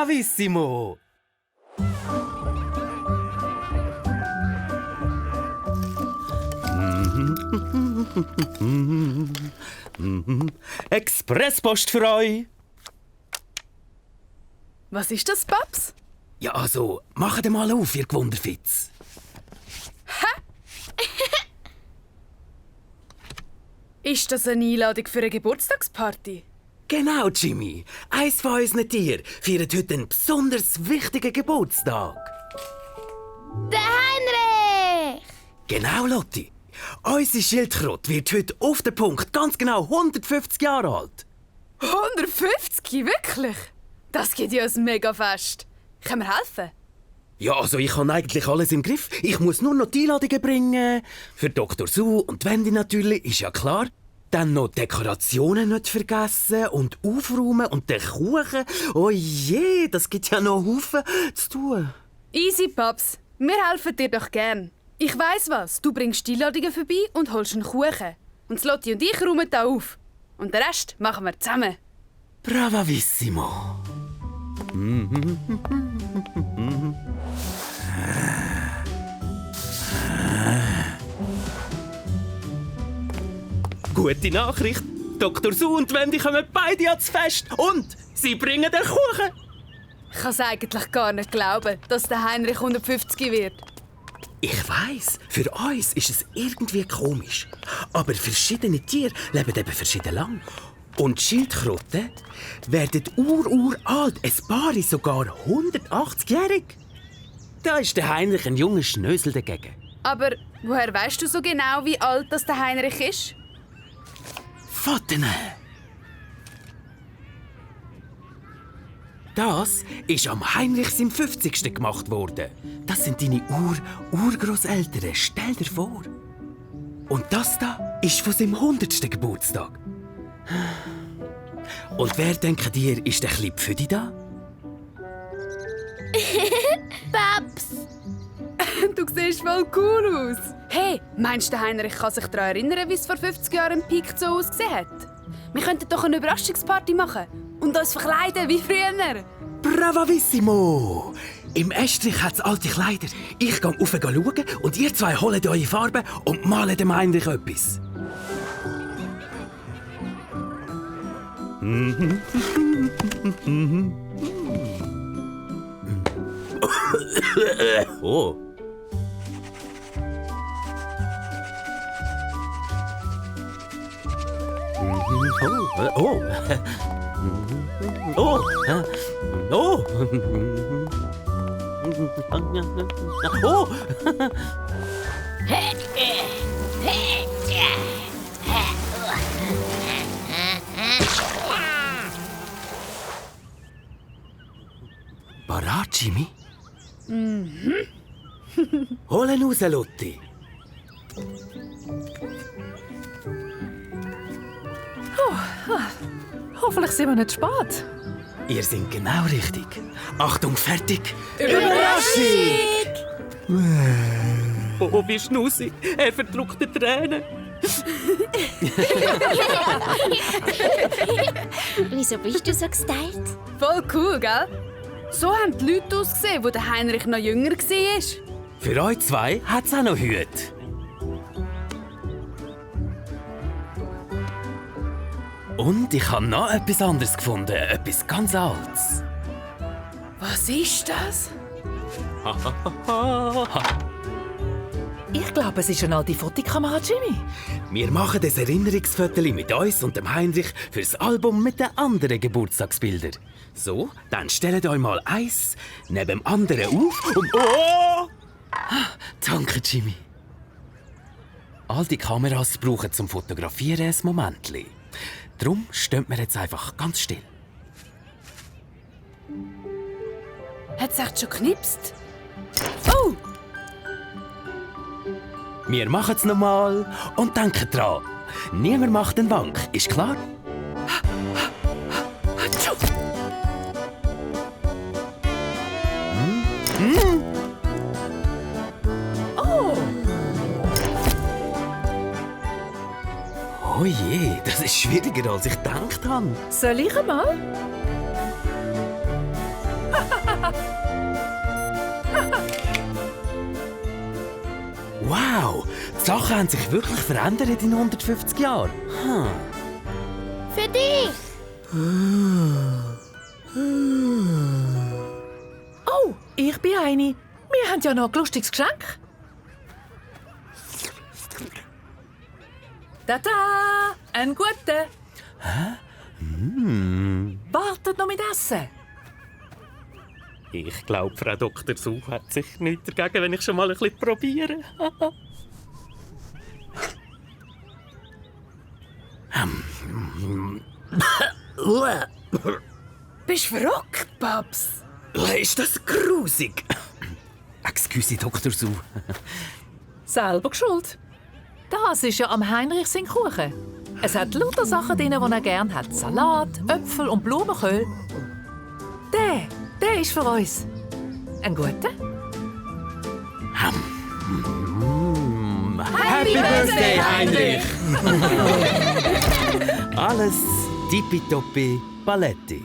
Bravissimo! Expresspost für euch! Was ist das, Paps? Ja, also, macht mal auf, ihr Gewunderfitz. Ist das eine Einladung für eine Geburtstagsparty? Genau, Jimmy. Eins von unseren Tieren feiert heute einen besonders wichtigen Geburtstag. Der Heinrich! Genau, Lotti. Unsere Schildkröte wird heute auf den Punkt ganz genau 150 Jahre alt. 150? Wirklich? Das gibt ja ein Mega-Fest. Können wir helfen? Ja, also ich habe eigentlich alles im Griff. Ich muss nur noch die Einladungen bringen. Für Dr. Su und Wendy natürlich, ist ja klar. Dann noch Dekorationen nicht vergessen und aufräumen und den Kuchen. Oh je, das gibt ja noch Haufen zu tun. Easy, Paps. Wir helfen dir doch gern. Ich weiss was. Du bringst die Einladungen vorbei und holst einen Kuchen. Und Lotti und ich räumen da auf. Und den Rest machen wir zusammen. Bravissimo. Gute Nachricht. Dr. Su und Wendy kommen beide ans Fest. Und sie bringen den Kuchen. Ich kann es eigentlich gar nicht glauben, dass der Heinrich 150 wird. Ich weiss, für uns ist es irgendwie komisch. Aber verschiedene Tiere leben eben verschieden lang. Und Schildkröten werden uralt, ein paar sogar 180-jährig. Da ist der Heinrich ein junger Schnösel dagegen. Aber woher weißt du so genau, wie alt das der Heinrich ist? Fotos. Das ist am Heinrich seinem 50. gemacht worden. Das sind deine Urgroßeltern. Stell dir vor. Und das da ist von seinem 100. Geburtstag. Und wer, denken dir, ist der kleine Pfüdi da? Paps! Du siehst voll cool aus. Hey, meinst du, der Heinrich kann sich daran erinnern, wie es vor 50 Jahren im Peak so ausgesehen hat? Wir könnten doch eine Überraschungsparty machen und uns verkleiden wie früher. Bravissimo! Im Estrich hat es alte Kleider. Ich gehe rauf schauen und ihr zwei holt eure Farben und malt dem Heinrich etwas. Oh. Oh. Oh. Oh. Oh. Parat, Jimmy? Hol ihn raus, Lotti. Hoffentlich sind wir nicht spät. Ihr seid genau richtig. Achtung, fertig. Überraschung! Oh, wie Schnussi. Er verdruckt die Tränen. Wieso bist du so gestylt? Voll cool, gell? So haben die Leute ausgesehen, wo der Heinrich noch jünger war. Für euch zwei hat es auch noch Hüte. Und ich habe noch etwas anderes gefunden. Etwas ganz Altes. Was ist das? Ich glaube, es ist eine alte Fotokamera, Jimmy. Wir machen das Erinnerungsfoto mit uns und dem Heinrich fürs Album mit den anderen Geburtstagsbildern. So, dann stellt euch mal eins neben dem anderen auf und... Oh! Danke, Jimmy. All die Kameras brauchen zum Fotografieren ein Momentchen. Darum stehen wir jetzt einfach ganz still. Hat es echt schon geknipst? Oh! Wir machen es nochmal und denken dran. Niemand macht den Wank, ist klar? Oh je, das ist schwieriger, als ich gedacht habe. Soll ich einmal? Wow, die Sachen haben sich wirklich verändert in 150 Jahren. Für dich. Oh, ich bin eine. Wir haben ja noch ein lustiges Geschenk. Tada! Ein guter. Wartet noch mit Essen. Ich glaube, Frau Dr. Su hat sich nichts dagegen, wenn ich schon mal ein bisschen probiere. Bist du verrückt, Babs? Ist das grusig? Excuse, Dr. Su. Selber geschuld. Das ist ja am Heinrich sein Kuchen. Es hat lauter Sachen drin, die er gerne hat. Salat, Äpfel und Blumenkohl. Der ist für uns. Ein guter? Happy Birthday, Heinrich! Alles tippitoppi Paletti.